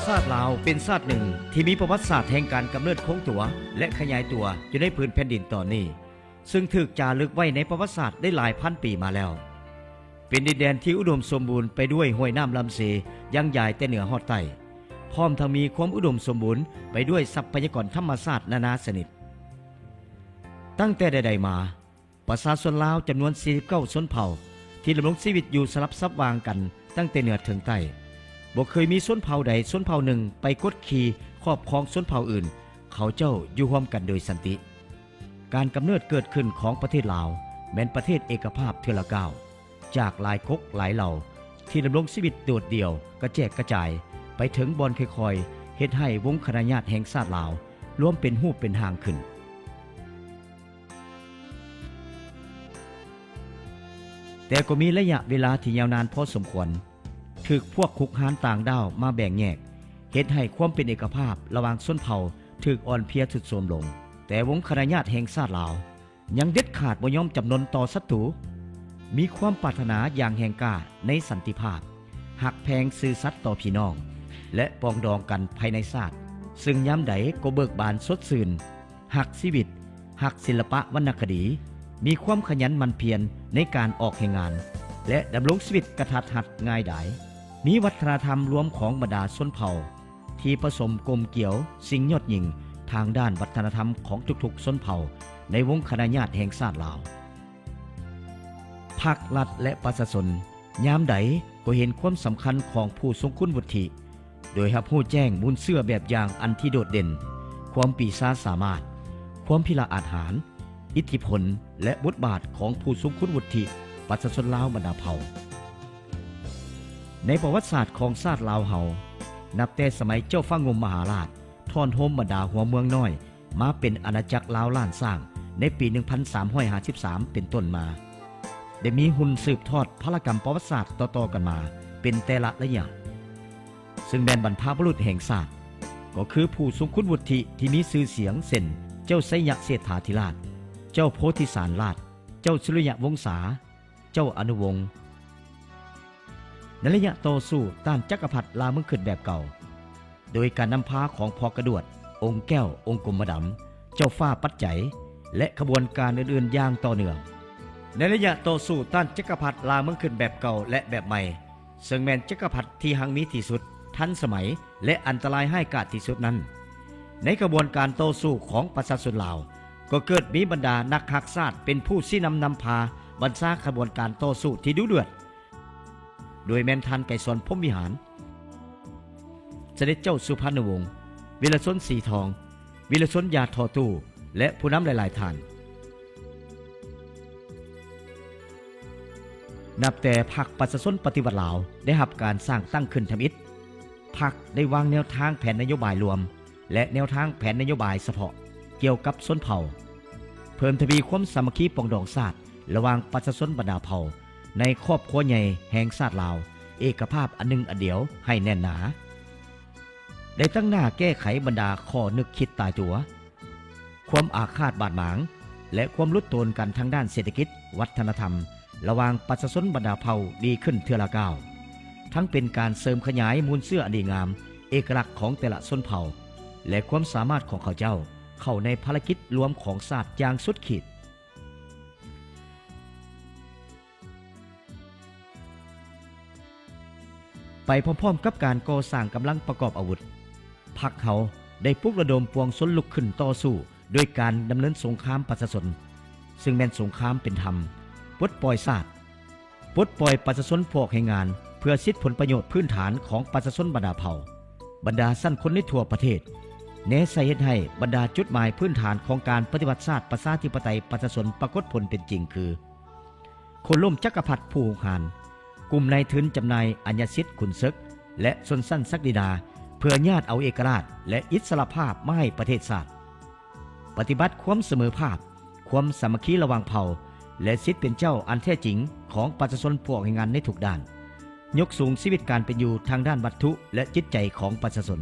ຊາດລາວເປັນຊາດໜຶ່ງທີ່ມີປະຫວັດສາດແຫ່ງການກຳເນີດຄົງຕົວ ແລະ ຂະຫຍາຍຕົວຢູ່ໃນພື້ນແຜ່ນດິນຕອນນີ້, ຊຶ່ງຖືກຈາລຶກໄວ້ໃນປະຫວັດສາດໄດ້ຫຼາຍພັນປີມາແລ້ວ. ເປັນດິນແດນທີ່ອຸດົມສົມບູນໄປດ້ວຍຫ້ວຍນ້ຳລຳເຊ ຍັງຢາຍແຕ່ເໜືອຮອດໃຕ້, ພ້ອມທັງມີຄວາມອຸດົມສົມບູນໄປດ້ວຍຊັບພະຍາກອນທຳມະຊາດນານາຊະນິດ. ຕັ້ງແຕ່ໃດໆມາ, ປະຊາຊົນລາວຈຳນວນສີ່ສິບເກົ້າຊົນເຜົ່າ ທີ່ດຳລົງຊີວິດຢູ່ສະຫຼັບສັບຫວ່າງກັນຕັ້ງແຕ່ເໜືອເຖິງໃຕ້, ບໍ່ເຄີຍມີຊົນເຜົ່າໃດຊົນເຜົ່າໜຶ່ງໄປກົດຂີ່ຄອບຄອງຊົນເຜົ່າອື່ນ, ເຂົາເຈົ້າຢູ່ຮ່ວມກັນໂດຍສັນຕິ. ການກຳເນີດເກີດຂຶ້ນຂອງປະເທດລາວ ແມ່ນປະເທດເອກະພາບເທື່ອລະກ້າວ, ຈາກຫຼາຍກົກຫຼາຍເຫຼົ່າ ທີ່ດຳລົງຊີວິດໂດດດ່ຽວກະແຈກກະຈາຍໄປເຖິງບ່ອນຄ່ອຍໆເຮັດໃຫ້ວົງຄະນະຍາດແຫ່ງຊາດລາວລວມເປັນຮູບເປັນຮ່າງຂຶ້ນ. ແຕ່ກໍມີໄລຍະເວລາທີ່ຍາວນານພໍສົມຄວນ, ຖືກພວກຄຸກຮານຕ່າງດ້າວມາແບ່ງແຍກ, ເຮັດໃຫ້ຄວາມເປັນເອກະພາບລະຫວ່າງຊົນເຜົ່າຖືກອ່ອນເພຍຊຸດໂຊມລົງ. ແຕ່ວົງຄະນະຍາດແຫ່ງຊາດລາວຍັງເດັດຂາດບໍ່ຍອມຈຳນົນຕໍ່ສັດຕູ, ມີຄວາມປາດຖະໜາຢ່າງແຮງກ້າໃນສັນຕິພາບ, ຮັກແພງຊື່ສັດຕໍ່ພີ່ນ້ອງ ແລະ ປອງດອງກັນພາຍໃນຊາດ, ຊຶ່ງຍາມໃດກໍເບີກບານສົດຊື່ນ, ຮັກຊີວິດ, ຮັກສິລະປະວັນນະຄະດີ, ມີຄວາມຂະຫຍັນໝັ່ນພຽນໃນການອອກແຮງງານ ແລະ ດຳລົງຊີວິດກະທັດຮັດງ່າຍດາຍ. ມີວັດທະນະທຳລວມຂອງບັນດາຊົນເຜົ່າ ທີ່ປະສົມກົມກຽວສິ່ງຍອດຍິ່ງທາງດ້ານວັດທະນະທຳຂອງທຸກໆຊົນເຜົ່າໃນວົງຄະນະຍາດແຫ່ງຊາດລາວ. ພັກ, ລັດ ແລະ ປະຊາຊົນ ຍາມໃດກໍເຫັນຄວາມສຳຄັນຂອງຜູ້ຊົງຄຸນວຸດທິ, ໂດຍຮັບຮູ້ແຈ້ງມູນເຊື້ອແບບຢ່າງອັນທີ່ໂດດເດັ່ນ, ຄວາມປີຊາສາມາດ, ຄວາມພິລະອາດຫານ, ອິດທິພົນ ແລະ ບົດບາດຂອງຜູ້ຊົງຄຸນວຸດທິປະຊາຊົນລາວບັນດາເຜົ່າ. ໃນປະຫວັດສາດຂອງຊາດລາວເຮົາ, ນັບແຕ່ສະໄໝເຈົ້າຟ້າງຸ່ມມະຫາລາດ ທ້ອນໂຮມບັນດາຫົວເມືອງນ້ອຍ ມາເປັນອານາຈັກລາວລ້ານຊ້າງໃນປີໜຶ່ງພັນສາມຮ້ອຍຫ້າສິບສາມເປັນຕົ້ນມາ, ໄດ້ມີຮຸ່ນສືບທອດພາລະກຳປະຫວັດສາດຕໍ່ໆກັນມາເປັນແຕ່ລະໄລຍະ, ຊຶ່ງແມ່ນບັນພະບຸລຸດແຫ່ງຊາດ, ກໍຄືຜູ້ຊົງຄຸນວຸດທິທີ່ມີຊື່ສຽງ ເຊັ່ນ ເຈົ້າໄຊຍະເສດຖາທິລາດ, ເຈົ້າໂພທິສານລາດ, ເຈົ້າສຸລິຍະວົງສາ, ເຈົ້າອະນຸວົງ. ໃນໄລຍະຕໍ່ສູ້ຕ້ານຈັກກະພັດລ່າເມືອງຂຶ້ນແບບເກົ່າ, ໂດຍການນຳພາຂອງພໍ່ກະດວດ, ອົງແກ້ວ, ອົງກົມມະດຳ, ເຈົ້າຟ້າປັດໄຈ ແລະ ຂະບວນການອື່ນໆຢ່າງຕໍ່ເນື່ອງ. ໃນໄລຍະຕໍ່ສູ້ຕ້ານຈັກກະພັດລ່າເມືອງຂຶ້ນແບບເກົ່າ ແລະ ແບບໃໝ່, ເຊິ່ງແມ່ນຈັກກະພັດທີ່ຮັ່ງມີທີ່ສຸດ, ທັນສະໄໝ ແລະ ອັນຕະລາຍຮ້າຍກາດທີ່ສຸດນັ້ນ, ໃນຂະບວນການຕໍ່ສູ້ຂອງປະຊາຊົນລາວ ກໍເກີດມີບັນດານັກຮັກຊາດເປັນຜູ້ຊີ້ນຳນຳພາບັນຊາຂະບວນການຕໍ່ສູ້ທີ່ດຸເດືອດ, ໂດຍແມ່ນທ່ານໄກສອນ ພົມວິຫານ, ສະເດັດເຈົ້າສຸພານຸວົງ, ວິລະຊົນ ສີທອງ, ວິລະຊົນ ຢາທໍ່ຕູ້ ແລະ ຜູ້ນຳຫຼາຍໆທ່ານ. ນັບແຕ່ພັກປະຊາຊົນປະຕິວັດລາວໄດ້ຮັບການສ້າງຕັ້ງຂຶ້ນທຳອິດ, ພັກໄດ້ວາງແນວທາງແຜນນະໂຍບາຍລວມ ແລະ ແນວທາງແຜນນະໂຍບາຍສະເພາະກ່ຽວກັບຊົນເຜົ່າ, ເພີ່ມທະວີຄວາມສາມັກຄີປອງດອງຊາດລະຫວ່າງປະຊາຊົນບັນດາເຜົ່າໃນຄອບຄົວໃຫຍ່ແຫ່ງຊາດລາວເອກະພາບອັນໜຶ່ງອັນດຽວໃຫ້ແໜ້ນໜາ. ໄດ້ຕັ້ງໜ້າແກ້ໄຂບັນດາຂໍ້ນຶກຄິດຕາຍຕົວ, ຄວາມອາຄາດບາດໝາງ ແລະ ຄວາມຫຼຸດໂຕນກັນທາງດ້ານເສດຖະກິດ, ວັດທະນະທຳ ລະຫວ່າງປະຊາຊົນບັນດາເຜົ່າດີຂຶ້ນເທື່ອລະກ້າວ, ທັງເປັນການເສີມຂະຫຍາຍມູນເຊື້ອອັນດີງາມ, ເອກະລັກຂອງແຕ່ລະຊົນເຜົ່າ ແລະ ຄວາມສາມາດຂອງເຂົາເຈົ້າເຂົ້າໃນພາລະກິດລວມຂອງຊາດຢ່າງສຸດຂີດ. ໄປພ້ອມໆກັບການກໍ່ສ້າງກຳລັງປະກອບອາວຸດ, ພັກເຮົາໄດ້ປຸກລະດົມປວງຊົນລຸກຂຶ້ນຕໍ່ສູ້ດ້ວຍການດຳເນີນສົງຄາມປະຊາຊົນ, ຊຶ່ງແມ່ນສົງຄາມເປັນທຳ, ປົດປ່ອຍຊາດ, ປົດປ່ອຍປະຊາຊົນພວກແຮງງານ ເພື່ອສິດຜົນປະໂຫຍດພື້ນຖານຂອງປະຊາຊົນບັນດາເຜົ່າ. ບັນດາຊັ້ນຄົນໃນທົ່ວປະເທດ ແນໃສ່ເຮັດໃຫ້ບັນດາຈຸດໝາຍພື້ນຖານຂອງການປະຕິວັດຊາດປະຊາທິປະໄຕປະຊາຊົນປາກົດຜົນເປັນຈິງຄື ໂຄ່ນລົ້ມຈັກກະພັດຜູ້ຮຸກຮານ, ກຸ່ມນາຍທຶນຈຳໜ່າຍອັນຍະສິດຂຸນເສິກ ແລະ ຊົນຊັ້ນສັກດິນາ ເພື່ອຍາດເອົາເອກະລາດ ແລະ ອິດສະຫຼະພາບມາໃຫ້ປະເທດຊາດ, ປະຕິບັດຄວາມສະເໝີພາບ, ຄວາມສາມັກຄີລະຫວ່າງເຜົ່າ ແລະ ສິດເປັນເຈົ້າອັນແທ້ຈິງຂອງປະຊາຊົນພວກແຮງງານໃນທຸກດ້ານ. ຍົກສູງຊີວິດການເປັນຢູ່ທາງດ້ານວັດຖຸ ແລະ ຈິດໃຈຂອງປະຊາຊົນ.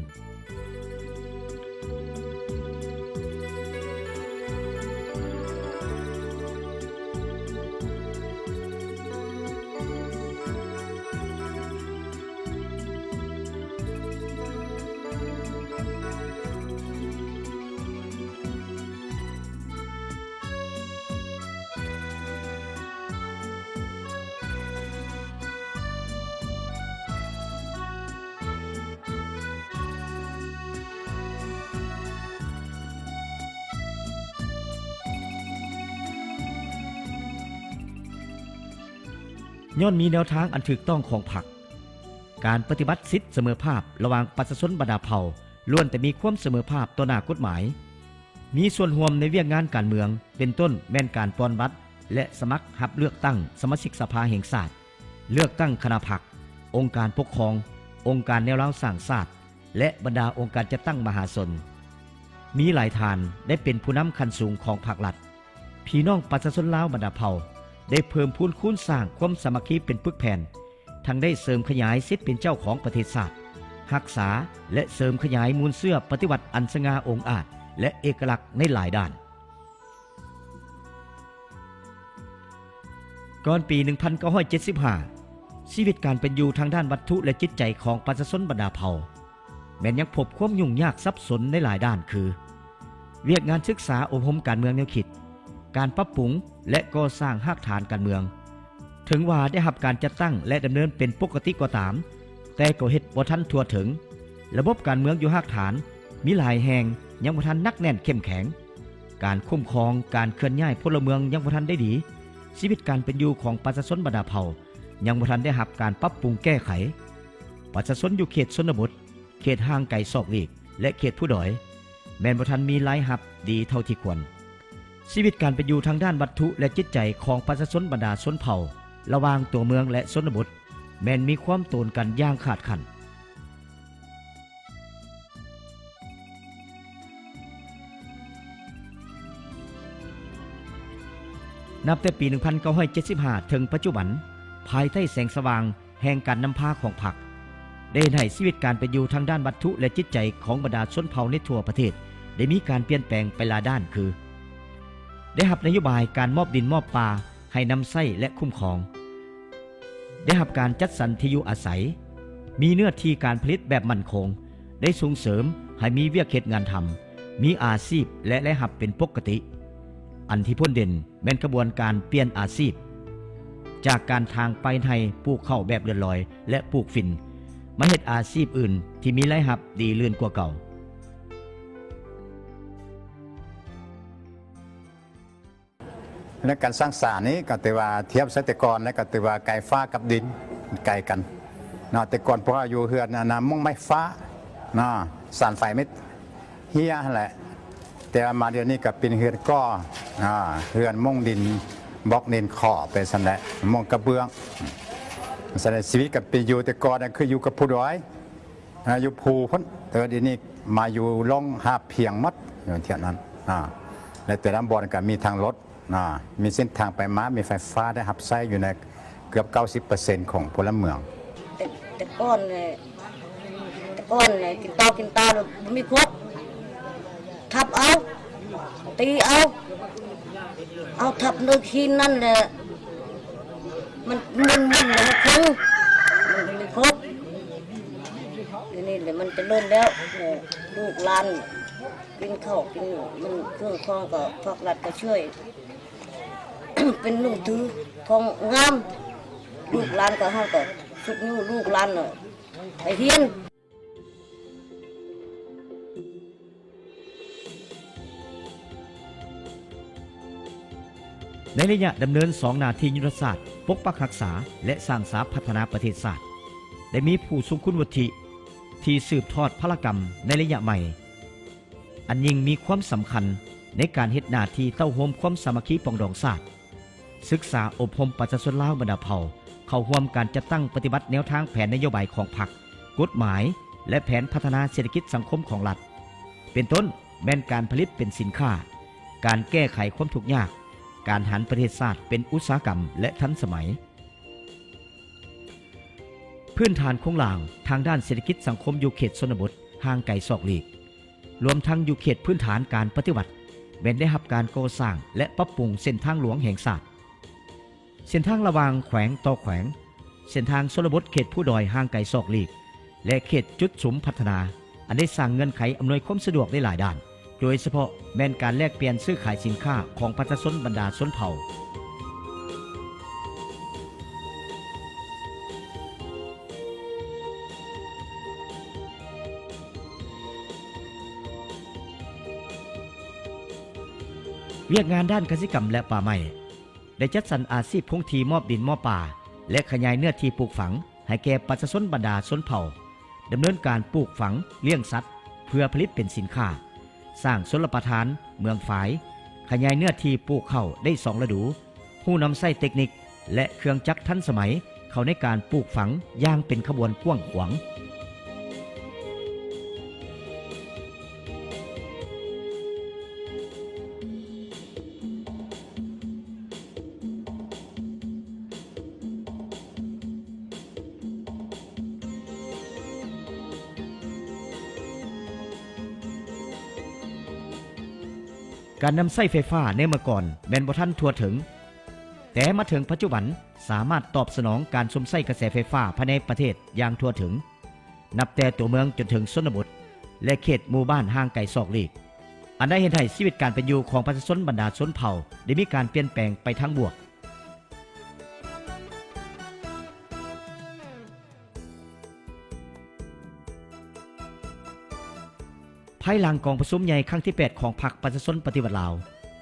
ຍ້ອນມີແນວທາງອັນຖືກຕ້ອງຂອງພັກ, ການປະຕິບັດສິດສະເໝີພາບລະຫວ່າງປະຊາຊົນບັນດາເຜົ່າ ລ້ວນແຕ່ມີຄວາມສະເໝີພາບຕໍ່ໜ້າກົດໝາຍ, ມີສ່ວນຮ່ວມໃນວຽກງານການເມືອງ, ເປັນຕົ້ນແມ່ນການປ່ອນບັດ ແລະ ສະໝັກຮັບເລືອກຕັ້ງສະມາຊິກສະພາແຫ່ງຊາດ, ເລືອກຕັ້ງຄະນະພັກ, ອົງການປົກຄອງ, ອົງການແນວລາວສ້າງຊາດ ແລະ ບັນດາອົງການຈັດຕັ້ງມະຫາຊົນ. ມີຫຼາຍທ່ານໄດ້ເປັນຜູ້ນຳຂັ້ນສູງຂອງພາກລັດ. ພີ່ນ້ອງປະຊາຊົນລາວບັນດາເຜົ່າ ໄດ້ເພີ່ມພູນຄູນສ້າງຄວາມສາມັກຄີເປັນປຶກແຜ່ນ, ທັງໄດ້ເສີມຂະຫຍາຍສິດເປັນເຈົ້າຂອງປະເທດຊາດ, ຮັກສາ ແລະ ເສີມຂະຫຍາຍມູນເຊື້ອປະຕິວັດອັນສະຫງ່າອົງອາດ ແລະ ເອກະລັກໃນຫຼາຍດ້ານ. ກ່ອນປີໜຶ່ງພັນເກົ້າຮ້ອຍເຈັດສິບຫ້າ ຊີວິດການເປັນຢູ່ທາງດ້ານວັດຖຸ ແລະ ຈິດໃຈຂອງປະຊາຊົນບັນດາເຜົ່າ ແມ່ນຍັງພົບຄວາມຫຍຸ້ງຍາກສັບສົນໃນຫຼາຍດ້ານ ຄື ວຽກງານສຶກສາອົບຮົມການເມືອງແນວຄິດ, ການປັບປຸງ ແລະ ກໍ່ສ້າງຮາກຖານການເມືອງ. ເຖິງວ່າໄດ້ຮັບການຈັດຕັ້ງ ແລະ ດຳເນີນເປັນປົກກະຕິກໍຕາມ, ແຕ່ກໍເຮັດບໍ່ທັນທົ່ວເຖິງ. ລະບົບການເມືອງຢູ່ຮາກຖານມີຫຼາຍແຫ່ງຍັງບໍ່ທັນໜັກແໜ້ນເຂັ້ມແຂງ. ການຄຸ້ມຄອງການເຄື່ອນຍ້າຍພົນລະເມືອງຍັງບໍ່ທັນໄດ້ດີ. ຊີວິດການເປັນຢູ່ຂອງປະຊາຊົນບັນດາເຜົ່າຍັງບໍ່ທັນໄດ້ຮັບການປັບປຸງແກ້ໄຂ. ປະຊາຊົນຢູ່ເຂດຊົນນະບົດ, ເຂດຫ່າງໄກສອກຫຼີກ ແລະ ເຂດພູດອຍ ແມ່ນບໍ່ທັນມີລາຍຮັບດີເທົ່າທີ່ຄວນ. ຊີວິດການເປັນຢູ່ທາງດ້ານວັດຖຸ ແລະ ຈິດໃຈຂອງປະຊາຊົນບັນດາຊົນເຜົ່າ ລະຫວ່າງຕົວເມືອງ ແລະ ຊົນນະບົດ ແມ່ນມີຄວາມໂຕນກັນຢ່າງຂາດຂັນ. ນັບແຕ່ປີໜຶ່ງພັນເກົ້າຮ້ອຍເຈັດສິບຫ້າ ເຖິງປັດຈຸບັນ, ພາຍໃຕ້ແສງສະຫວ່າງ ແຫ່ງການນຳພາຂອງພັກ ໄດ້ເຮັດໃຫ້ຊີວິດການເປັນຢູ່ທາງດ້ານວັດຖຸ ແລະ ຈິດໃຈຂອງບັນດາຊົນເຜົ່າໃນທົ່ວປະເທດ ໄດ້ມີການປ່ຽນແປງໄປຫຼາຍດ້ານ ຄື ໄດ້ຮັບນະໂຍບາຍການມອບດິນມອບປ່າໃຫ້ນຳໃຊ້ ແລະ ຄຸ້ມຄອງ, ໄດ້ຮັບການຈັດສັນທີ່ຢູ່ອາໄສ, ມີເນື້ອທີ່ການຜະລິດແບບໝັ້ນຄົງ, ໄດ້ສົ່ງເສີມໃຫ້ມີວຽກເຮັດງານທຳ, ມີອາຊີບ ແລະ ລາຍຮັບເປັນປົກກະຕິ. ອັນທີ່ພົ້ນເດັ່ນ ແມ່ນຂະບວນການປ່ຽນອາຊີບ ຈາກການຖາງປາຍໄຮ່, ປູກເຂົ້າແບບເລື່ອນລອຍ ແລະ ປູກຝິ່ນ ມາເຮັດອາຊີບອື່ນທີ່ມີລາຍຮັບດີລື່ນກວ່າເກົ່າ. ແລະ ການສ້າງສານີ້ກໍຖືວ່າທຽບໃສ່ແຕ່ກ່ອນແລ້ວກໍຖືວ່າໄກຟ້າກັບດິນ ໄກກັນເນາະ. ແຕ່ກ່ອນພວກເຮົາຢູ່ເຮືອນອັນນະມຸງໄມ້ຟ້າເນາະ, ສານໄຟໄມ້ ເຮຍຫັ້ນແຫຼະ, ແຕ່ວ່າມາດຽວນີ້ກໍເປັນເຮືອນກໍ່ ອາ ເຮືອນມຸງດິນ ບລັອກດິນຂໍໄປຊັ້ນແຫຼະ, ມຸງກະເບື້ອງ. ສະນັ້ນຊີວິດກໍເປັນຢູ່ແຕ່ກ່ອນນະ ຄືຢູ່ກັບພູດອຍ ອາ ຢູ່ພູພຸ້ນ, ແຕ່ວ່າດຽວນີ້ມາຢູ່ລ່ອງຫາບພຽງໝົດ ຢູ່ແຖວນັ້ນ ອາ ແລະ ແຕ່ລະບ່ອນກໍມີທາງລົດ ອາ ມີເສັ້ນທາງໄປມາ, ມີໄຟຟ້າໄດ້ຮັບໃຊ້ຢູ່ໃນເກືອບເກົ້າສິບເປີເຊັນຂອງພົນລະເມືອງ. ແຕ່ ແຕ່ກ່ອນນີ້ ແຕ່ກ່ອນນີ້ກິນເຂົ້າກິນປາບໍ່ມີຄົບ, ທັບເອົາ ຕີເອົາ ເອົາທັບເນີກຫີນນັ້ນແຫຼະ ມັນມຶນໆ ແລ້ວມັນຄົງ ມັນບໍ່ມີຄົບ. ດຽວນີ້ແຫຼະມັນຈະເລີນແລ້ວ ແລະ ລູກຫຼານ ກິນເຂົ້າກິນ ມັນເຄື່ອງຂອງກໍພາກລັດກໍຊ່ວຍ ເປັນໜຸ່ງຖືຂອງງາມ, ລູກຫຼານກໍ ເຮົາກໍຊຸກຍູ້ລູກຫຼານ ເອີ ໃຫ້ຮຽນ. ໃນໄລຍະດຳເນີນສອງໜ້າທີ່ຍຸດທະສາດ ປົກປັກຮັກສາ ແລະ ສ້າງສາພັດທະນາປະເທດຊາດ, ໄດ້ມີຜູ້ຊົງຄຸນວຸດທິທີ່ສືບທອດພາລະກຳໃນໄລຍະໃໝ່ ອັນຍິ່ງມີຄວາມສຳຄັນໃນການເຮັດໜ້າທີ່ເຕົ້າໂຮມຄວາມສາມັກຄີປອງດອງຊາດ, ສຶກສາອົບຮົມປະຊາຊົນລາວບັນດາເຜົ່າເຂົ້າຮ່ວມການຈັດຕັ້ງປະຕິບັດແນວທາງແຜນນະໂຍບາຍຂອງພັກ, ກົດໝາຍ ແລະ ແຜນພັດທະນາເສດຖະກິດສັງຄົມຂອງລັດ, ເປັນຕົ້ນແມ່ນການຜະລິດເປັນສິນຄ້າ, ການແກ້ໄຂຄວາມທຸກຍາກ, ການຫັນປະເທດຊາດເປັນອຸດສາຫະກຳ ແລະ ທັນສະໄໝ. ພື້ນຖານໂຄງລ່າງທາງດ້ານເສດຖະກິດສັງຄົມຢູ່ເຂດຊົນນະບົດຫ່າງໄກສອກຫຼີກ, ລວມທັງຢູ່ເຂດພື້ນຖານການປະຕິວັດ ແມ່ນໄດ້ຮັບການກໍ່ສ້າງ ແລະ ປັບປຸງເສັ້ນທາງຫຼວງແຫ່ງຊາດ, ເສັ້ນທາງລະຫວ່າງແຂວງຕໍ່ແຂວງ, ເສັ້ນທາງຊົນນະບົດເຂດພູດອຍຫ່າງໄກສອກຫຼີກ ແລະ ເຂດຈຸດສຸມພັດທະນາ, ອັນໄດ້ສ້າງເງື່ອນໄຂອຳນວຍຄວາມສະດວກໃນຫຼາຍດ້ານ. ໂດຍສະເພາະແມ່ນການແລກປ່ຽນຊື້ຂາຍສິນຄ້າຂອງປະຊາຊົນບັນດາຊົນເຜົ່າ. ວຽກງານດ້ານກະສິກຳ ແລະ ປ່າໄມ້ ໄດ້ຈັດສັນອາຊີບຄົງທີ່ມອບດິນມອບປ່າ ແລະ ຂະຫຍາຍເນື້ອທີ່ປູກຝັງໃຫ້ແກ່ປະຊາຊົນບັນດາຊົນເຜົ່າ, ດຳເນີນການປູກຝັງ, ລ້ຽງສັດ ເພື່ອຜະລິດເປັນສິນຄ້າ, ສ້າງຊົນລະປະທານເມືອງຝາຍ, ຂະຫຍາຍເນື້ອທີ່ປູກເຂົ້າໄດ້ສອງລະດູ, ຮູ້ນຳໃຊ້ເຕັກນິກ ແລະ ເຄື່ອງຈັກທັນສະໄໝເຂົ້າໃນການປູກຝັງຢ່າງເປັນຂະບວນກວ້າງຂວາງ. ການນຳໃຊ້ໄຟຟ້າໃນເມື່ອກ່ອນແມ່ນບໍ່ທັນທົ່ວເຖິງ, ແຕ່ມາເຖິງປັດຈຸບັນສາມາດຕອບສະໜອງການຊົມໃຊ້ກະແສໄຟຟ້າພາຍໃນປະເທດຢ່າງທົ່ວເຖິງ, ນັບແຕ່ຕົວເມືອງຈົນເຖິງຊົນນະບົດ ແລະ ເຂດໝູ່ບ້ານຫ່າງໄກສອກຫຼີກ, ອັນໄດ້ເຮັດໃຫ້ຊີວິດການເປັນຢູ່ຂອງປະຊາຊົນບັນດາຊົນເຜົ່າໄດ້ມີການປ່ຽນແປງໄປທາງບວກ. ພາຍຫຼັງກອງປະຊຸມໃຫຍ່ຄັ້ງທີແປດຂອງພັກປະຊາຊົນປະຕິວັດລາວ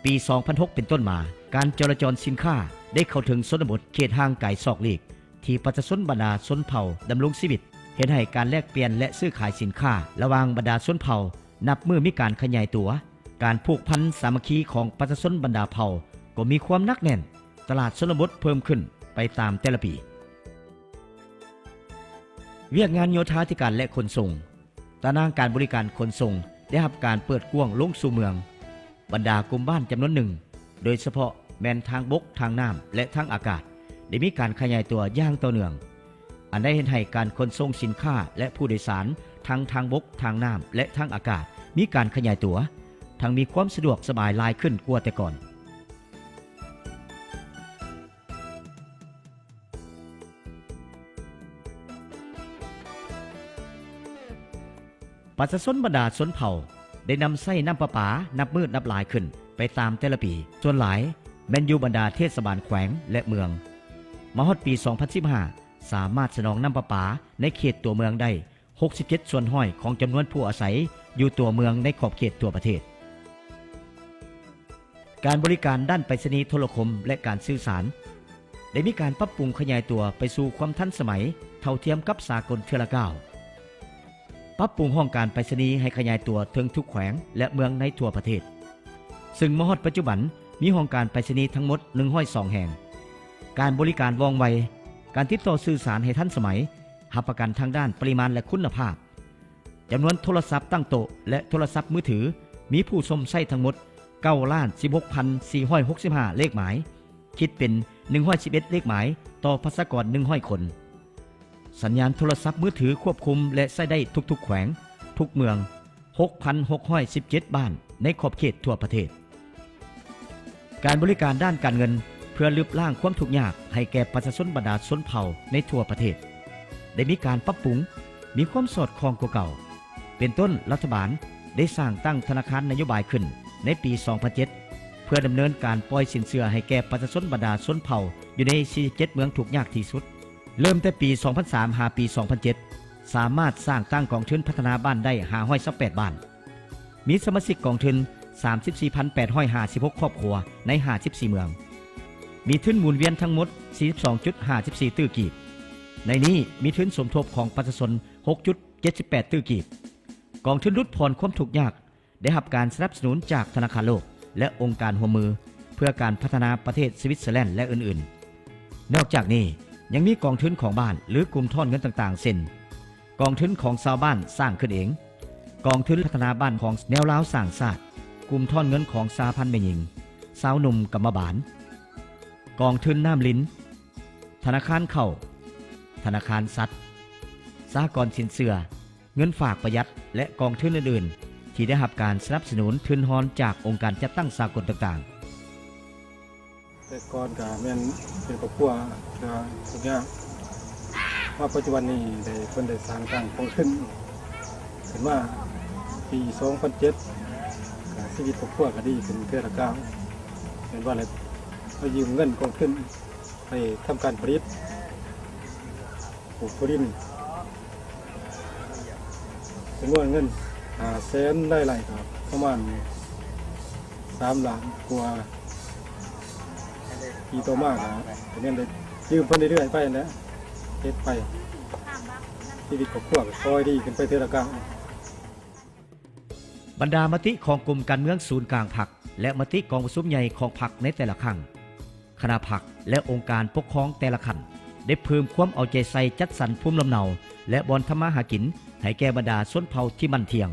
ປີສອງພັນຫົກເປັນຕົ້ນມາ, ການຈໍລະຈອນສິນຄ້າໄດ້ເຂົ້າເຖິງຊົນນະບົດເຂດຫ່າງໄກສອກຫຼີກ ທີ່ປະຊາຊົນບັນດາຊົນເຜົ່າດຳລົງຊີວິດ, ເຮັດໃຫ້ການແລກປ່ຽນ ແລະ ຊື້ຂາຍສິນຄ້າລະຫວ່າງບັນດາຊົນເຜົ່ານັບມື້ມີການຂະຫຍາຍຕົວ, ການຜູກພັນສາມັກຄີຂອງປະຊາຊົນບັນດາເຜົ່າກໍມີຄວາມໜັກແໜ້ນ, ຕະຫຼາດຊົນນະບົດເພີ່ມຂຶ້ນໄປຕາມແຕ່ລະປີ. ວຽກງານໂຍທາທິການ ແລະ ຂົນສົ່ງ, ຕາໜ່າງການບໍລິການຂົນສົ່ງໄດ້ຮັບການເປີດກວ້າງລົງສູ່ເມືອງ. ບັນດາກຸ່ມບ້ານຈຳນວນໜຶ່ງ, ໂດຍສະເພາະແມ່ນທາງບົກ, ທາງນ້ຳ ແລະ ທາງອາກາດ, ໄດ້ມີການຂະຫຍາຍຕົວຢ່າງຕໍ່ເນື່ອງ, ອັນໄດ້ເຮັດໃຫ້ການຂົນສົ່ງສິນຄ້າ ແລະ ຜູ້ໂດຍສານທັງທາງບົກ, ທາງນ້ຳ ແລະ ທາງອາກາດມີການຂະຫຍາຍຕົວ, ທັງມີຄວາມສະດວກສະບາຍຫຼາຍຂຶ້ນກວ່າແຕ່ກ່ອນ. ປະຊາຊົນບັນດາຊົນເຜົ່າໄດ້ນຳໃຊ້ນ້ຳປະປານັບມື້ນັບຫຼາຍຂຶ້ນໄປຕາມແຕ່ລະປີ, ສ່ວນຫຼາຍແມ່ນຢູ່ບັນດາເທດສະບານແຂວງ ແລະ ເມືອງ. ມາຮອດປີສອງພັນສິບຫ້າ ສາມາດສະໜອງນ້ຳປະປາໃນເຂດຕົວເມືອງໄດ້ຫົກສິບເຈັດສ່ວນຮ້ອຍຂອງຈຳນວນຜູ້ອາໄສຢູ່ຕົວເມືອງໃນຂອບເຂດທົ່ວປະເທດ. ການບໍລິການດ້ານໄປສະນີໂທລະຄົມ ແລະ ການສື່ສານ ໄດ້ມີການປັບປຸງຂະຫຍາຍຕົວໄປສູ່ຄວາມທັນສະໄໝເທົ່າທຽມກັບສາກົນເທື່ອລະກ້າວ. ປັບປຸງຫ້ອງການໄປສະນີໃຫ້ຂະຫຍາຍຕົວເຖິງທຸກແຂວງ ແລະ ເມືອງໃນທົ່ວປະເທດ, ເຊິ່ງມາຮອດປັດຈຸບັນມີຫ້ອງການໄປສະນີທັງໝົດໜຶ່ງຮ້ອຍສອງແຫ່ງ. ການບໍລິການວ່ອງໄວ, ການຕິດຕໍ່ສື່ສານໃຫ້ທັນສະໄໝ, ຮັບປະກັນທາງດ້ານປະລິມານ ແລະ ຄຸນນະພາບ. ຈຳນວນໂທລະສັບຕັ້ງໂຕະ ແລະ ໂທລະສັບມືຖື ມີຜູ້ຊົມໃຊ້ທັງໝົດເກົ້າລ້ານສິບຫົກພັນສີ່ຮ້ອຍຫົກສິບຫ້າເລກໝາຍ, ຄິດເປັນໜຶ່ງຮ້ອຍສິບເອັດເລກໝາຍຕໍ່ປະຊາກອນໜຶ່ງຮ້ອຍຄົນ. ສັນຍານໂທລະສັບມືຖືຄວບຄຸມ ແລະ ໃຊ້ໄດ້ທຸກໆແຂວງ, ທຸກເມືອງ, ຫົກພັນຫົກຮ້ອຍສິບເຈັດບ້ານໃນຂອບເຂດທົ່ວປະເທດ. ການບໍລິການດ້ານການເງິນ ເພື່ອລຶບລ້າງຄວາມທຸກຍາກໃຫ້ແກ່ປະຊາຊົນບັນດາຊົນເຜົ່າໃນທົ່ວປະເທດ ໄດ້ມີການປັບປຸງ, ມີຄວາມສອດຄ່ອງກວ່າເກົ່າ. ເປັນຕົ້ນ, ລັດຖະບານໄດ້ສ້າງຕັ້ງທະນາຄານນະໂຍບາຍຂຶ້ນໃນປີສອງພັນເຈັດ ເພື່ອດຳເນີນການປ່ອຍສິນເຊື່ອໃຫ້ແກ່ປະຊາຊົນບັນດາຊົນເຜົ່າຢູ່ໃນສີ່ສິບເຈັດເມືອງທຸກຍາກທີ່ສຸດ. ເລີ່ມແຕ່ປີສອງພັນສາມຫາປີສອງພັນເຈັດ ສາມາດສ້າງຕັ້ງກອງທຶນພັດທະນາບ້ານໄດ້ຫ້າຮ້ອຍຊາວແປດບ້ານ. ມີສະມາຊິກກອງທຶນສາມສິບສີ່ພັນແປດຮ້ອຍຫ້າສິບຫົກຄອບຄົວໃນຫ້າສິບສີ່ເມືອງ. ມີທຶນໝູນວຽນທັງໝົດສີ່ສິບສອງຈຸດຫ້າສິບສີ່ຕື້ກີບ. ໃນນີ້ມີທຶນສົມທົບຂອງປະຊາຊົນຫົກຈຸດເຈັດສິບແປດຕື້ກີບ. ກອງທຶນຫຼຸດຜ່ອນຄວາມທຸກຍາກ ໄດ້ຮັບການສະໜັບສະໜູນຈາກທະນາຄານໂລກ ແລະ ອົງການຮ່ວມມືເພື່ອການພັດທະນາປະເທດສະວິດເຊີແລນ ແລະ ອື່ນໆ. ນອກຈາກນີ້ ຍັງມີກອງທຶນຂອງບ້ານ ຫຼື ກຸ່ມທອນເງິນຕ່າງໆ ເຊັ່ນ: ກອງທຶນຂອງຊາວບ້ານສ້າງຂຶ້ນເອງ, ກອງທຶນພັດທະນາບ້ານຂອງແນວລາວສ້າງຊາດ, ກຸ່ມທອນເງິນຂອງສະຫະພັນແມ່ຍິງ, ຊາວໜຸ່ມກຳມະບານ, ກອງທຶນນ້ຳລິນ, ທະນາຄານເຂົ້າ, ທະນາຄານສັດ, ສະຫະກອນສິນເຊື່ອ, ເງິນຝາກປະຢັດ ແລະ ກອງທຶນອື່ນໆ ທີ່ໄດ້ຮັບການສະໜັບສະໜູນທຶນຮອນຈາກອົງການຈັດຕັ້ງສາກົນຕ່າງໆ. ແຕ່ກ່ອນກະແມ່ນເປັນຄອບຄົວທີ່ວ່າທຸກຍາກ, ມາປັດຈຸບັນນີ້ໄດ້ ເພິ່ນໄດ້ສ້າງຕັ້ງກອງທຶນຂຶ້ນມາປີສອງພັນເຈັດ ກະຊີວິດຄອບຄົວກະດີຂຶ້ນເທື່ອລະກ້າວ, ແມ່ນວ່າໄດ້ມາຢືມເງິນກອງທຶນ ໄປທຳການຜະລິດ ປູກຖົ່ວດິນ ຈຳນວນເງິນຫ້າແສນ, ລາຍໄດ້ກໍປະມານສາມລ້ານກວ່າ. ປີຕໍ່ມາກໍ ກໍຍັງໄດ້ ຢືມເພິ່ນເລື້ອຍໆໄປຫັ້ນແຫຼະ ເຮັດໄປ ຊີວິດຄອບຄົວກໍຄ່ອຍດີຂຶ້ນໄປເທື່ອລະກ້າວ. ບັນດາມະຕິຂອງກົມການເມືອງສູນກາງພັກ ແລະ ມະຕິກອງປະຊຸມໃຫຍ່ຂອງພັກໃນແຕ່ລະຄັ້ງ, ຄະນະພັກ ແລະ ອົງການປົກຄອງແຕ່ລະຂັ້ນ ໄດ້ເພີ່ມຄວາມເອົາໃຈໃສ່ຈັດສັນພູມລຳເນົາ ແລະ ບ່ອນທຳມາຫາກິນໃຫ້ແກ່ບັນດາຊົນເຜົ່າທີ່ໝັ້ນທ່ຽງ,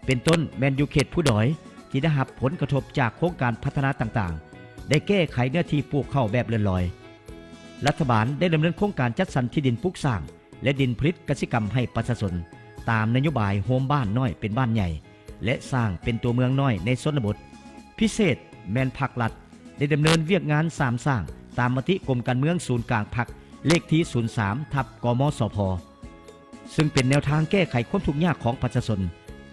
ເປັນຕົ້ນແມ່ນຢູ່ເຂດພູດອຍ ທີ່ໄດ້ຮັບຜົນກະທົບຈາກໂຄງການພັດທະນາຕ່າງໆ ໄດ້ແກ້ໄຂເນື້ອທີ່ປູກເຂົ້າແບບເລື່ອນລອຍ. ລັດຖະບານໄດ້ດຳເນີນໂຄງການຈັດສັນທີ່ດິນປຸກສ້າງ ແລະ ດິນຜະລິດກະສິກຳໃຫ້ປະຊາຊົນ ຕາມນະໂຍບາຍໂຮມບ້ານນ້ອຍເປັນບ້ານໃຫຍ່ ແລະ ສ້າງເປັນຕົວເມືອງນ້ອຍໃນຊົນນະບົດ. ພິເສດແມ່ນພັກລັດໄດ້ດຳເນີນວຽກງານສາມສ້າງ ຕາມມະຕິກົມການເມືອງສູນກາງພັກ ເລກທີສູນສາມ ທັບ ກມສພ ຊຶ່ງເປັນແນວທາງແກ້ໄຂຄວາມທຸກຍາກຂອງປະຊາຊົນ,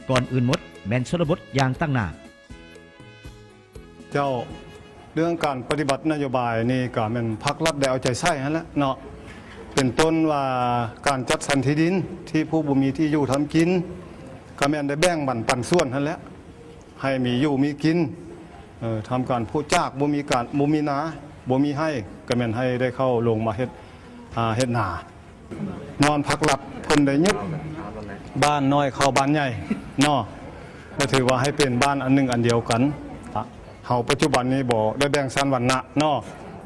ກ່ອນອື່ນໝົດແມ່ນຊົນນະບົດຢ່າງຕັ້ງໜ້າ. ເຈົ້າ, ເລື່ອງການປະຕິບັດນະໂຍບາຍນີ້ກະແມ່ນພັກລັດໄດ້ເອົາໃຈໃສ່ຫັ້ນແຫຼະເນາະ, ເປັນຕົ້ນວ່າການຈັດສັນທີ່ດິນທີ່ຜູ້ບໍ່ມີທີ່ຢູ່ທຳກິນ ກະແມ່ນໄດ້ແບ່ງບັນປັນສ່ວນຫັ້ນແຫຼະ ໃຫ້ມີຢູ່ມີກິນ, ເອີ ທຳການປູກຈາກ ບໍ່ມີການ ບໍ່ມີນາ ບໍ່ມີໄຮ່ ກະແມ່ນໃຫ້ໄດ້ເຂົ້າລົງມາເຮັດ ອ່າ ເຮັດນາ. ຍ້ອນພັກລັດເພິ່ນໄດ້ຍຶດບ້ານນ້ອຍເຂົ້າບ້ານໃຫຍ່ເນາະ ກໍຖືວ່າໃຫ້ເປັນບ້ານອັນໜຶ່ງອັນດຽວກັນ. ເຮົາປັດຈຸບັນນີ້ບໍ່ໄດ້ແບ່ງຊັ້ນວັນນະເນາະ,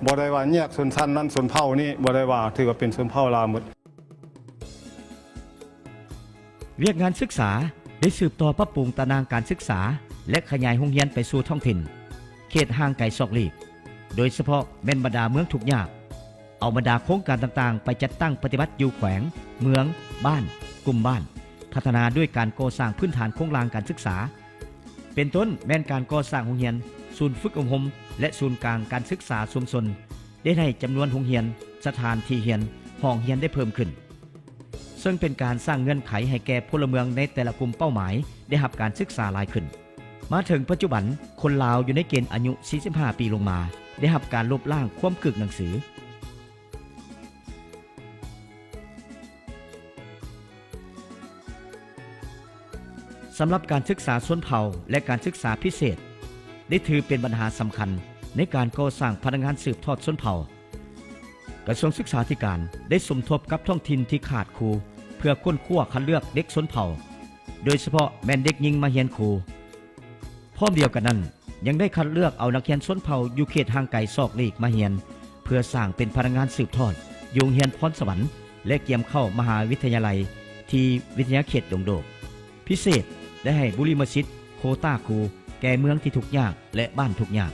ບໍ່ໄດ້ວ່າແຍກຊົນຊັ້ນນັ້ນຊົນເຜົ່ານີ້, ບໍ່ໄດ້ວ່າຖືວ່າເປັນຊົນເຜົ່າລາວໝົດ. ວຽກງານສຶກສາໄດ້ສືບຕໍ່ປັບປຸງຕາໜ່າງການສຶກສາ ແລະ ຂະຫຍາຍໂຮງຮຽນໄປສູ່ທ້ອງຖິ່ນ, ເຂດຫ່າງໄກສອກຫຼີກ, ໂດຍສະເພາະແມ່ນບັນດາເມືອງທຸກຍາກ. ເອົາບັນດາໂຄງການຕ່າງໆໄປຈັດຕັ້ງປະຕິບັດຢູ່ແຂວງ, ເມືອງ, ບ້ານ, ກຸ່ມບ້ານ, ພັດທະນາດ້ວຍການກໍ່ສ້າງພື້ນຖານໂຄງລ່າງການສຶກສາ, ເປັນຕົ້ນແມ່ນການກໍ່ສ້າງໂຮງຮຽນ, ສູນຝຶກອົບຮົມ ແລະ ສູນກາງການສຶກສາຊຸມຊົນ, ໄດ້ໃຫ້ຈຳນວນໂຮງຮຽນ, ສະຖານທີ່ຮຽນ, ຫ້ອງຮຽນໄດ້ເພີ່ມຂຶ້ນ, ເຊິ່ງເປັນການສ້າງເງື່ອນໄຂໃຫ້ແກ່ພົນລະເມືອງໃນແຕ່ລະກຸ່ມເປົ້າໝາຍໄດ້ຮັບການສຶກສາຫຼາຍຂຶ້ນ. ມາເຖິງປັດຈຸບັນ, ຄົນລາວຢູ່ໃນເກນອາຍຸສີ່ສິບຫ້າປີລົງມາ ໄດ້ຮັບການລົບລ້າງຄວາມກຶກໜັງສື. ສຳລັບການສຶກສາຊົນເຜົ່າ ແລະ ການສຶກສາພິເສດ ໄດ້ຖືເປັນບັນຫາສຳຄັນໃນການກໍ່ສ້າງພະນັກງານສືບທອດຊົນເຜົ່າ. ກະຊວງສຶກສາທິການໄດ້ສົມທົບກັບທ້ອງຖິ່ນທີ່ຂາດຄູ ເພື່ອຄົ້ນຄວ້າຄັດເລືອກເດັກຊົນເຜົ່າ, ໂດຍສະເພາະແມ່ນເດັກຍິງມາຮຽນຄູ. ພ້ອມດຽວກັນນັ້ນ, ຍັງໄດ້ຄັດເລືອກເອົານັກຮຽນຊົນເຜົ່າຢູ່ເຂດຫ່າງໄກສອກຫຼີກມາຮຽນ ເພື່ອສ້າງເປັນພະນັກງານສືບທອດຢູ່ໂຮງຮຽນພອນສະຫວັນ ແລະ ກຽມເຂົ້າມະຫາວິທະຍາໄລທີ່ວິທະຍາເຂດດົງໂດກ. ພິເສດໄດ້ໃຫ້ບຸລິມະສິດໂຄຕ້າຄູແກ່ເມືອງທີ່ທຸກຍາກ ແລະ ບ້ານທຸກຍາກ.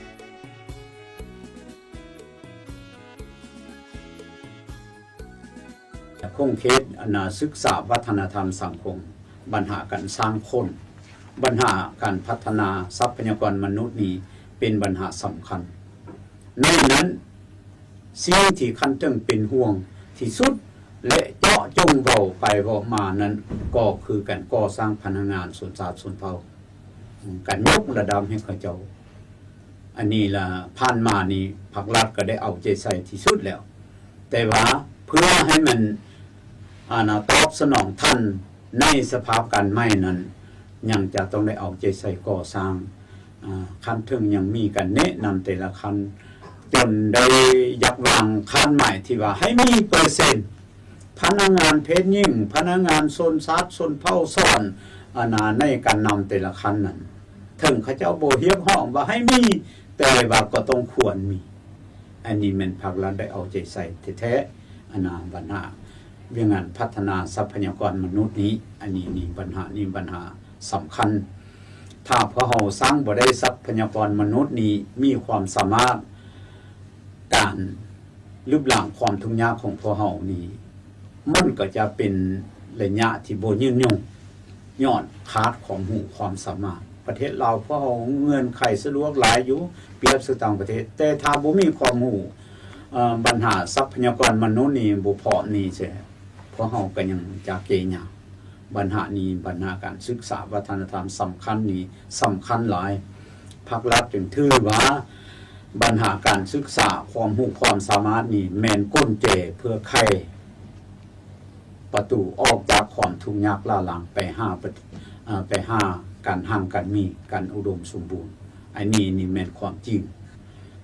ຂົງເຂດອັນນ່າສຶກສາວັດທະນະທຳສັງຄົມ, ບັນຫາການສ້າງຄົນ, ບັນຫາການພັດທະນາຊັບພະຍາກອນມະນຸດນີ້ເປັນບັນຫາສຳຄັນ. ໃນນັ້ນ, ສິ່ງທີ່ຂັ້ນເທິງເປັນຫ່ວງທີ່ສຸດ ແລະ ເຈາະຈົງເວົ້າໄປເວົ້າມານັ້ນ ກໍຄືການກໍ່ສ້າງພະນັກງານຊົນຊາດຊົນເຜົ່າ, ການຍົກລະດັບໃຫ້ເຂົາເຈົ້າ. ອັນນີ້ລະຜ່ານມານີ້ພັກລັດກໍໄດ້ເອົາໃຈໃສ່ທີ່ສຸດແລ້ວ, ແຕ່ວ່າເພື່ອໃຫ້ມັນ ອັນນ່າ ຕອບສະໜອງທັນໃນສະພາບການໃໝ່ນັ້ນ ຍັງຈະຕ້ອງໄດ້ເອົາໃຈໃສ່ກໍ່ສ້າງ ອາ ຂັ້ນເທິງຍັງມີການແນະນຳແຕ່ລະຂັ້ນ ຈົນໄດ້ຢາກວາງຄາດໝາຍທີ່ວ່າໃຫ້ມີເປີເຊັນ ພະນັກງານເພດຍິງ, ພະນັກງານຊົນຊາດຊົນເຜົ່າສອນ ອັນນ່າ ໃນການນຳແຕ່ລະຂັ້ນນັ້ນ, ເຖິງເຂົາເຈົ້າບໍ່ຮຽກຮ້ອງວ່າໃຫ້ມີ, ແຕ່ວ່າກໍຕ້ອງຄວນມີ. ອັນນີ້ແມ່ນພາກລັດໄດ້ເອົາໃຈໃສ່ແທ້ໆ, ອັນນ່າ ບັນຫາວຽກງານພັດທະນາຊັບພະຍາກອນມະນຸດນີ້, ອັນນີ້ນີ້ບັນຫານີ້ບັນຫາສຳຄັນ. ຖ້າພວກເຮົາສ້າງບໍ່ໄດ້ຊັບພະຍາກອນມະນຸດນີ້ມີຄວາມສາມາດ, ການລຶບລ້າງຄວາມທຸກຍາກຂອງພວກເຮົານີ້ ມັນກໍຈະເປັນໄລຍະທີ່ບໍ່ຍືນຍົງ ຍ້ອນຂາດຄວາມຮູ້ຄວາມສາມາດ. ປະເທດລາວພວກເຮົາເງື່ອນໄຂສະດວກຫຼາຍຢູ່ ປຽບໃສ່ຕ່າງປະເທດ, ແຕ່ຖ້າບໍ່ມີຄວາມຮູ້ ເອີ ບັນຫາຊັບພະຍາກອນມະນຸດນີ້ບໍ່ພ້ອມນີ້ແທ້ ພວກເຮົາກໍຍັງຈະເກຍຍາກ. ບັນຫານີ້ ບັນຫາການສຶກສາວັດທະນະທຳສຳຄັນນີ້ ສຳຄັນຫຼາຍ. ພັກລັດຈຶ່ງຖືວ່າບັນຫາການສຶກສາ ຄວາມຮູ້ຄວາມສາມາດນີ້ ແມ່ນກຸນແຈເພື່ອໄຂປະຕູອອກຈາກຄວາມທຸກຍາກລ້າລາງ ໄປຫາປະ ເອີ ໄປຫາການຮັ່ງການມີ ການອຸດົມສົມບູນ. ອັນນີ້ນີ້ແມ່ນຄວາມຈິງ.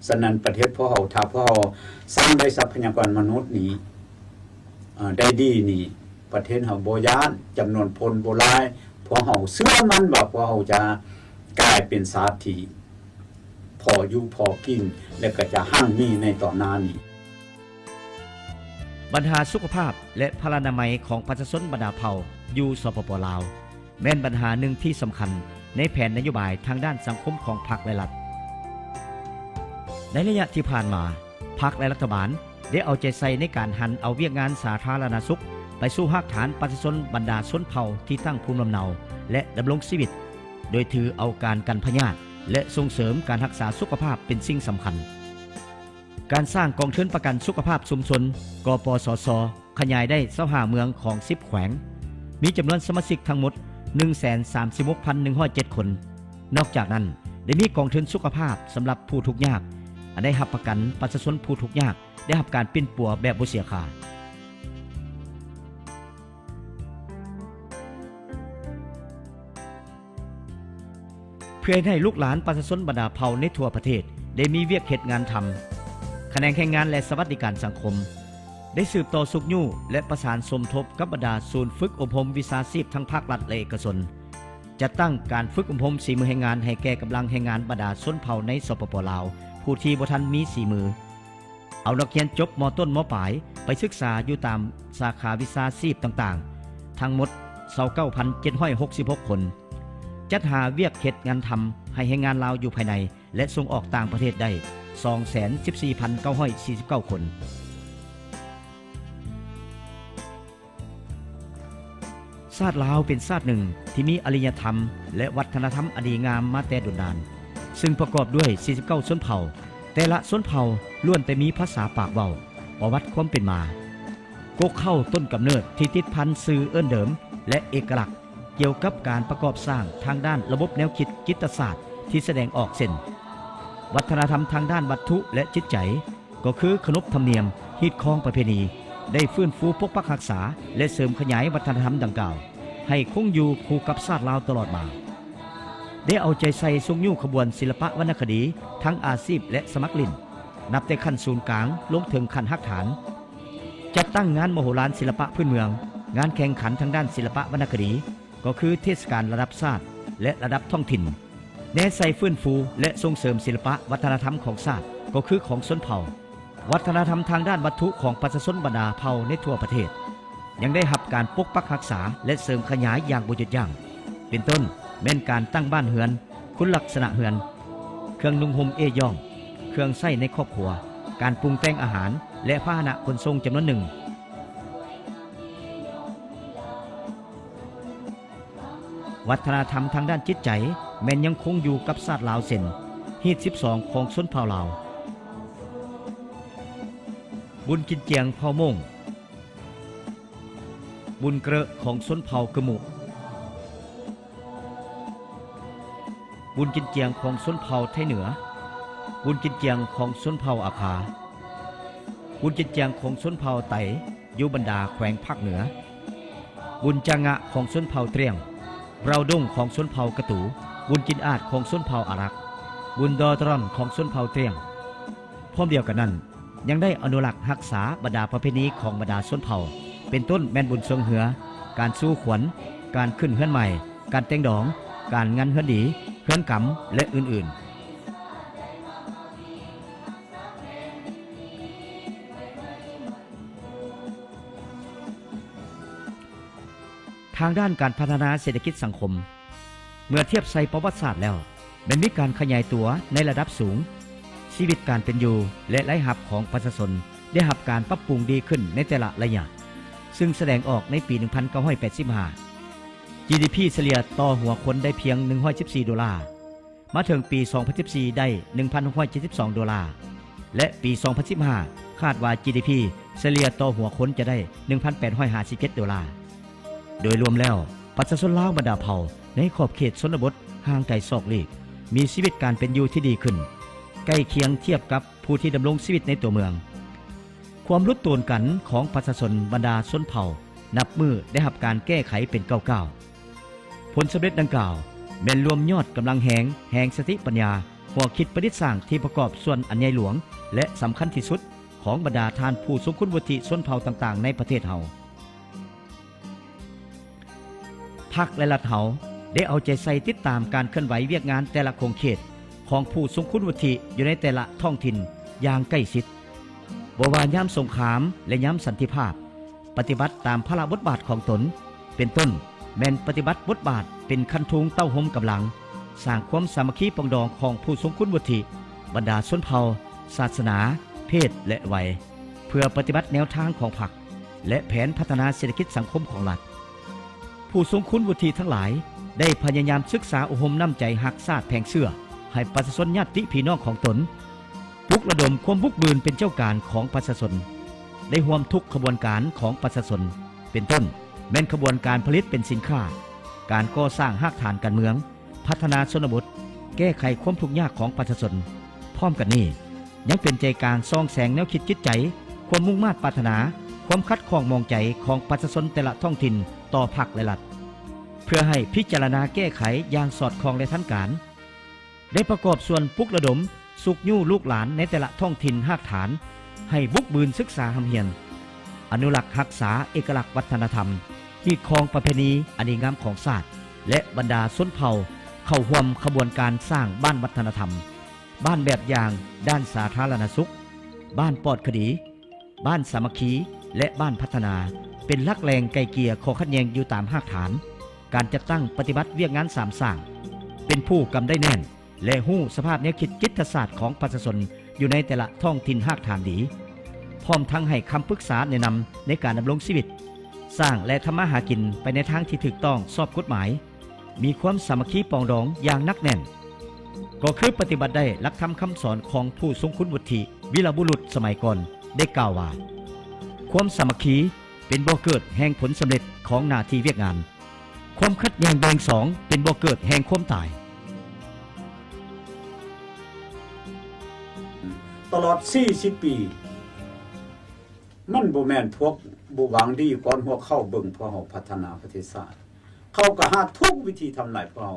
ສະນັ້ນປະເທດພວກເຮົາ ຖ້າພວກເຮົາສ້າງໄດ້ຊັບພະຍາກອນມະນຸດນີ້ ເອີ ໄດ້ດີນີ້ ປະເທດເຮົາບໍ່ຢ້ານ ຈຳນວນຄົນບໍ່ຫຼາຍ ພວກເຮົາເຊື່ອໝັ້ນວ່າພວກເຮົາຈະກາຍເປັນຊາດທີ່ພໍຢູ່ພໍກິນ ແລະ ກໍຈະຮັ່ງມີໃນຕໍ່ໜ້ານີ້. ບັນຫາສຸຂະພາບ ແລະ ພະລານາໄມຂອງປະຊາຊົນບັນດາເຜົ່າຢູ່ ສປປ ລາວ ແມ່ນບັນຫາໜຶ່ງທີ່ສຳຄັນໃນແຜນນະໂຍບາຍທາງດ້ານສັງຄົມຂອງພັກ ແລະ ລັດ. ໃນໄລຍະທີ່ຜ່ານມາ, ພັກ ແລະ ລັດຖະບານໄດ້ເອົາໃຈໃສ່ໃນການຫັນເອົາວຽກງານສາທາລະນະສຸກໄປສູ່ຮາກຖານປະຊາຊົນບັນດາຊົນເຜົ່າທີ່ຕັ້ງພູມລຳເນົາ ແລະ ດຳລົງຊີວິດ, ໂດຍຖືເອົາການກັນພະຍາດ ແລະ ສົ່ງເສີມການຮັກສາສຸຂະພາບເປັນສິ່ງສຳຄັນ. ການສ້າງກອງທຶນປະກັນສຸຂະພາບຊຸມຊົນ ກປສຊ ຂະຫຍາຍໄດ້ຊາວຫ້າເມືອງຂອງສິບແຂວງ, ມີຈຳນວນສະມາຊິກທັງໝົດໜຶ່ງແສນສາມສິບຫົກພັນໜຶ່ງຮ້ອຍເຈັດຄົນ. ນອກຈາກນັ້ນ, ໄດ້ມີກອງທຶນສຸຂະພາບສຳລັບຜູ້ທຸກຍາກ, ອັນໄດ້ຮັບປະກັນປະຊາຊົນຜູ້ທຸກຍາກໄດ້ຮັບການປິ່ນປົວແບບບໍ່ເສຍຄ່າ. ເພື່ອເຮັດໃຫ້ລູກຫຼານປະຊາຊົນບັນດາເຜົ່າໃນທົ່ວປະເທດໄດ້ມີວຽກເຮັດງານທຳ, ຂະແໜງແຮງງານ ແລະ ສະຫວັດດີການສັງຄົມ ໄດ້ສືບຕໍ່ຊຸກຍູ້ ແລະ ປະສານສົມທົບກັບບັນດາສູນຝຶກອົບຮົມວິຊາຊີບທັງພາກລັດ ແລະ ເອກະຊົນ, ຈັດຕັ້ງການຝຶກອົບຮົມສີມືແຮງງານໃຫ້ແກ່ກຳລັງແຮງງານບັນດາຊົນເຜົ່າໃນ ສປປ ລາວ ຜູ້ທີ່ບໍ່ທັນມີສີມື. ເອົານັກຮຽນຈົບ ມ.ຕົ້ນ ມ.ປາຍ ໄປສຶກສາຢູ່ຕາມສາຂາວິຊາຊີບຕ່າງໆ ທັງໝົດຊາວເກົ້າພັນເຈັດຮ້ອຍຫົກສິບຫົກຄົນ, ຈັດຫາວຽກເຮັດງານທຳໃຫ້ແຮງງານລາວຢູ່ພາຍໃນ ແລະ ສົ່ງອອກຕ່າງປະເທດໄດ້ສອງແສນສິບສີ່ພັນເກົ້າຮ້ອຍສີ່ສິບເກົ້າຄົນ. ຊາດລາວເປັນຊາດໜຶ່ງທີ່ມີອາລິຍະທຳ ແລະ ວັດທະນະທຳອັນດີງາມມາແຕ່ດົນນານ, ຊຶ່ງປະກອບດ້ວຍສີ່ສິບເກົ້າຊົນເຜົ່າ. ແຕ່ລະຊົນເຜົ່າລ້ວນແຕ່ມີພາສາປາກເວົ້າ, ປະຫວັດຄວາມເປັນມາ, ກົກເຄົ້າຕົ້ນກຳເນີດທີ່ຕິດພັນຊື່ເອີ້ນເດີມ ແລະ ເອກະລັກກ່ຽວກັບການປະກອບສ້າງທາງດ້ານລະບົບແນວຄິດຈິດຕະສາດທີ່ສະແດງອອກເຊັ່ນ ວັດທະນະທຳທາງດ້ານວັດຖຸ ແລະ ຈິດໃຈ, ກໍຄືຂະໜົບທຳນຽມ, ຮີດຄອງປະເພນີ ໄດ້ຟື້ນຟູປົກປັກຮັກສາ ແລະ ເສີມຂະຫຍາຍວັດທະນະທຳດັ່ງກ່າວ ໃຫ້ຄົງຢູ່ຄູ່ກັບຊາດລາວຕະຫຼອດມາ. ໄດ້ເອົາໃຈໃສ່ຊຸກຍູ້ຂະບວນສິລະປະວັນນະຄະດີ ທັງອາຊີບ ແລະ ສະໝັກຫຼິ້ນ, ນັບແຕ່ຂັ້ນສູນກາງລົງເຖິງຂັ້ນຮາກຖານ, ຈັດຕັ້ງງານມະໂຫລານສິລະປະພື້ນເມືອງ, ງານແຂ່ງຂັນທາງດ້ານສິລະປະວັນນະຄະດີ, ກໍຄືເທດສະການລະດັບຊາດ ແລະ ລະດັບທ້ອງຖິ່ນ, ແນໃສ່ຟື້ນຟູ ແລະ ສົ່ງເສີມສິລະປະວັດທະນະທຳຂອງຊາດ ກໍຄືຂອງຊົນເຜົ່າ, ວັດທະນະທຳທາງດ້ານວັດຖຸຂອງປະຊາຊົນບັນດາເຜົ່າໃນທົ່ວປະເທດ ຍັງໄດ້ຮັບການປົກປັກຮັກສາ ແລະ ເສີມຂະຫຍາຍຢ່າງບໍ່ຢຸດຢັ້ງ, ເປັນຕົ້ນແມ່ນການຕັ້ງບ້ານເຮືອນ, ຄຸນລັກສະນະເຮືອນ, ເຄື່ອງນຸ່ງຫົ່ມເອຢອງ, ເຄື່ອງໃຊ້ໃນຄອບຄົວ, ການປຸງແຕ່ງອາຫານ ແລະ ພາຫະນະຂົນສົ່ງຈຳນວນໜຶ່ງ. ວັດທະນະທຳທາງດ້ານຈິດໃຈແມ່ນຍັງຄົງຢູ່ກັບຊາດລາວເຊັ່ນ ຮີດສິບສອງຂອງຊົນເຜົ່າລາວ, ບຸນກິນຈຽງເຜົ່າມົ້ງ, ບຸນເກຣາະຂອງຊົນເຜົ່າກຶມຸ, ບຸນກິນຈຽງຂອງຊົນເຜົ່າໄທເໜືອ, ບຸນກິນຈຽງຂອງຊົນເຜົ່າອາຄາ, ບຸນກິນຈຽງຂອງຊົນເຜົ່າໄຕ ຢູ່ບັນດາແຂວງພາກເໜືອ, ບຸນຈາງະຂອງຊົນເຜົ່າຕຣຽງ, ເບົາດົງຂອງຊົນເຜົ່າກະຕູ, ບຸນກິນອາດຂອງຊົນເຜົ່າອາລັກ, ບຸນດໍຕຣອນຂອງຊົນເຜົ່າຕຣຽງ. ພ້ອມດຽວກັນນັ້ນ, ຍັງໄດ້ອະນຸລັກຮັກສາບັນດາປະເພນີຂອງບັນດາຊົນເຜົ່າ, ເປັນຕົ້ນແມ່ນບຸນຊ່ວງເຮືອ, ການສູ່ຂວັນ, ການຂຶ້ນເຮືອນໃໝ່, ການແຕ່ງດອງ, ການງັນເຮືອນດີ, ເຮືອນກຳ ແລະ ອື່ນໆ. ທາງດ້ານການພັດທະນາເສດຖະກິດສັງຄົມ, ເມື່ອທຽບໃສ່ປະຫວັດສາດແລ້ວ, ແມ່ນມີການຂະຫຍາຍຕົວໃນລະດັບສູງ, ຊີວິດການເປັນຢູ່ ແລະ ລາຍຮັບຂອງປະຊາຊົນໄດ້ຮັບການປັບປຸງດີຂຶ້ນໃນແຕ່ລະໄລຍະ, ຊຶ່ງສະແດງອອກໃນປີໜຶ່ງພັນເກົ້າຮ້ອຍແປດສິບຫ້າ ຈີດີພີສະເລ່ຍຕໍ່ຫົວຄົນໄດ້ພຽງໜຶ່ງຮ້ອຍສິບສີ່ໂດລາ, ມາເຖິງປີສອງພັນສິບສີ່ໄດ້ໜຶ່ງພັນຫົກຮ້ອຍເຈັດສິບສອງໂດລາ ແລະ ປີສອງພັນສິບຫ້າ ຄາດວ່າ ຈີດີພີ ສະເລ່ຍຕໍ່ຫົວຄົນຈະໄດ້ໜຶ່ງພັນແປດຮ້ອຍຫ້າສິບເຈັດໂດລາ. ໂດຍລວມແລ້ວ, ປະຊາຊົນລາວບັນດາເຜົ່າໃນຂອບເຂດຊົນນະບົດຫ່າງໄກສອກຫຼີກ ມີຊີວິດການເປັນຢູ່ທີ່ດີຂຶ້ນ, ໃກ້ຄຽງທຽບກັບຜູ້ທີ່ດຳລົງຊີວິດໃນຕົວເມືອງ. ຄວາມຫຼຸດໂຕນກັນຂອງປະຊາຊົນບັນດາຊົນເຜົ່າ ນັບມື້ໄດ້ຮັບການແກ້ໄຂເປັນກ້າວໆ. ຜົນສຳເລັດດັ່ງກ່າວ ແມ່ນລວມຍອດກຳລັງແຮງແຫ່ງສະຕິປັນຍາ ຫົວຄິດປະດິດສ້າງທີ່ປະກອບສ່ວນອັນໃຫຍ່ຫຼວງ ແລະ ສຳຄັນທີ່ສຸດຂອງບັນດາທ່ານຜູ້ຊົງຄຸນວຸດທິຊົນເຜົ່າຕ່າງໆໃນປະເທດເຮົາ. ພັກ ແລະ ລັດເຮົາໄດ້ເອົາໃຈໃສ່ຕິດຕາມການເຄື່ອນໄຫວວຽກງານແຕ່ລະຂົງເຂດຂອງຜູ້ຊົງຄຸນວຸດທິຢູ່ໃນແຕ່ລະທ້ອງຖິ່ນຢ່າງໃກ້ຊິດ. ບໍ່ວ່າຍາມສົງຄາມ ແລະ ຍາມສັນຕິພາບ, ປະຕິບັດຕາມພາລະບົດບາດຂອງຕົນ, ເປັນຕົ້ນ ແມ່ນປະຕິບັດບົດບາດເປັນຄັນທຸງເຕົ້າໂຮມກຳລັງ, ສ້າງຄວາມສາມັກຄີປອງດອງຂອງຜູ້ຊົງຄຸນວຸດທິ, ບັນດາຊົນເຜົ່າ, ສາສະໜາ, ເພດ ແລະ ໄວ, ເພື່ອປະຕິບັດແນວທາງຂອງພັກ ແລະ ແຜນພັດທະນາເສດຖະກິດສັງຄົມຂອງລັດ. ຜູ້ຊົງຄຸນວຸດທິທັງຫຼາຍໄດ້ພະຍາຍາມສຶກສາອົບຮົມນ້ຳໃຈຮັກຊາດແຜງເຊື້ອໃຫ້ປະຊາຊົນຍາດຕິພີ່ນ້ອງຂອງຕົນ, ປຸກລະດົມຄວາມບຸກບືນເປັນເຈົ້າການຂອງປະຊາຊົນ, ໄດ້ຮ່ວມທຸກຂະບວນການຂອງປະຊາຊົນ, ເປັນຕົ້ນ ແມ່ນຂະບວນການຜະລິດເປັນສິນຄ້າ, ການກໍ່ສ້າງຮາກຖານການເມືອງ, ພັດທະນາຊົນນະບົດ, ແກ້ໄຂຄວາມທຸກຍາກຂອງປະຊາຊົນ. ພ້ອມກັນນີ້, ຍັງເປັນໃຈກາງສ່ອງແສງແນວຄິດຈິດໃຈ, ຄວາມມຸ່ງມາດປາດຖະໜາ, ຄວາມຂັດຂ້ອງໝອງໃຈຂອງປະຊາຊົນແຕ່ລະທ້ອງຖິ່ນຕໍ່ພັກ ແລະ ລັດ, ເພື່ອໃຫ້ພິຈາລະນາແກ້ໄຂຢ່າງສອດຄ່ອງ ແລະ ທັນການ. ໄດ້ປະກອບສ່ວນປຸກລະດົມ, ຊຸກຍູ້ລູກຫຼານໃນແຕ່ລະທ້ອງຖິ່ນຮາກຖານ ໃຫ້ບຸກບືນສຶກສາຮ່ຳຮຽນ, ອະນຸລັກຮັກສາເອກະລັກວັດທະນະທຳ, ຮີດຄອງປະເພນີອັນດີງາມຂອງຊາດ ແລະ ບັນດາຊົນເຜົ່າເຂົ້າຮ່ວມຂະບວນການສ້າງບ້ານວັດທະນະທຳ, ບ້ານແບບຢ່າງດ້ານສາທາລະນະສຸກ, ບ້ານປອດຄະດີ, ບ້ານສາມັກຄີ ແລະ ບ້ານພັດທະນາ ເປັນຫຼັກແຫຼ່ງໄກ່ເກ່ຍຂໍ້ຂັດແຍ່ງຢູ່ຕາມຮາກຖານ, ການຈັດຕັ້ງປະຕິບັດວຽກງານສາມສ້າງ, ເປັນຜູ້ກຳໄດ້ແໜ້ນ ແລະ ຮູ້ສະພາບແນວຄິດຈິດທະສາດຂອງປະຊາຊົນຢູ່ໃນແຕ່ລະທ້ອງຖິ່ນຮາກຖານດີ, ພ້ອມທັງໃຫ້ຄຳປຶກສາແນະນຳໃນການດຳລົງຊີວິດ, ສ້າງ ແລະ ທຳມາຫາກິນໄປໃນທາງທີ່ຖືກຕ້ອງຊອບກົດໝາຍ, ມີຄວາມສາມັກຄີປອງດອງຢ່າງໜັກແໜ້ນ, ກໍຄືປະຕິບັດໄດ້ຫຼັກທຳຄຳສອນຂອງຜູ້ຊົງຄຸນວຸດທິ ວີລະບຸລຸດສະໄໝກ່ອນໄດ້ກ່າວວ່າ, ຄວາມສາມັກຄີເປັນບໍ່ເກີດແຫ່ງຜົນສຳເລັດຂອງໜ້າທີ່ວຽກງານ, ຄວາມຂັດແຍ່ງແບ່ງສອງເປັນບໍ່ເກີດແຫ່ງຄວາມຕາຍ. ຕະຫຼອດສີ່ສິບປີ ມັນບໍ່ແມ່ນພວກບໍ່ຫວັງດີກ່ອນຫົວເຂົ້າເບິ່ງພວກເຮົາພັດທະນາປະເທດຊາດ. ເຂົາກໍຫາທຸກວິທີທຳລາຍພວກເຮົາ,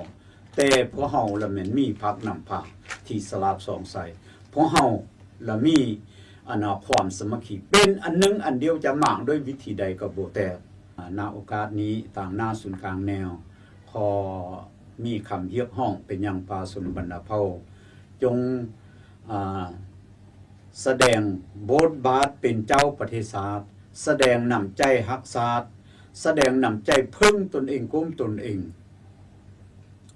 ແຕ່ພວກເຮົາລະແມ່ນມີພັກນຳພາທີ່ສະຫຼາດສ່ອງໃສ, ພວກເຮົາລະມີອັນນາຄວາມສາມັກຄີເປັນອັນໜຶ່ງອັນດຽວ, ຈະມ້າງດ້ວຍວິທີໃດກໍບໍ່ແຕກ. ອາ ນະໂອກາດນີ້ ຕາງໜ້າສູນກາງແນວ ຂໍມີຄຳຮຽກຮ້ອງໄປຍັງປະຊາຊົນບັນດາເຜົ່າ, ຈົ່ງ ອາ ສະແດງບົດບາດເປັນເຈົ້າປະເທດຊາດ, ສະແດງນ້ຳໃຈຮັກຊາດ, ສະແດງນ້ຳໃຈເພິ່ງຕົນເອງ, ກຸ້ມຕົນເອງ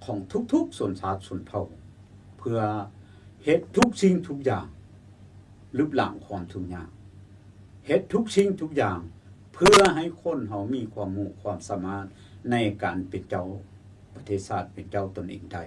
ຂອງທຸກໆຊົນຊາດຊົນເຜົ່າ ເພື່ອເຮັດທຸກສິ່ງທຸກຢ່າງ ລຶບລ້າງຄວາມທຸກຍາກ, ເຮັດທຸກສິ່ງທຸກຢ່າງ ເພື່ອໃຫ້ຄົນເຮົາມີຄວາມຮູ້ຄວາມສາມາດໃນການເປັນເຈົ້າປະເທດຊາດ ເປັນເຈົ້າຕົນເອງໄດ້.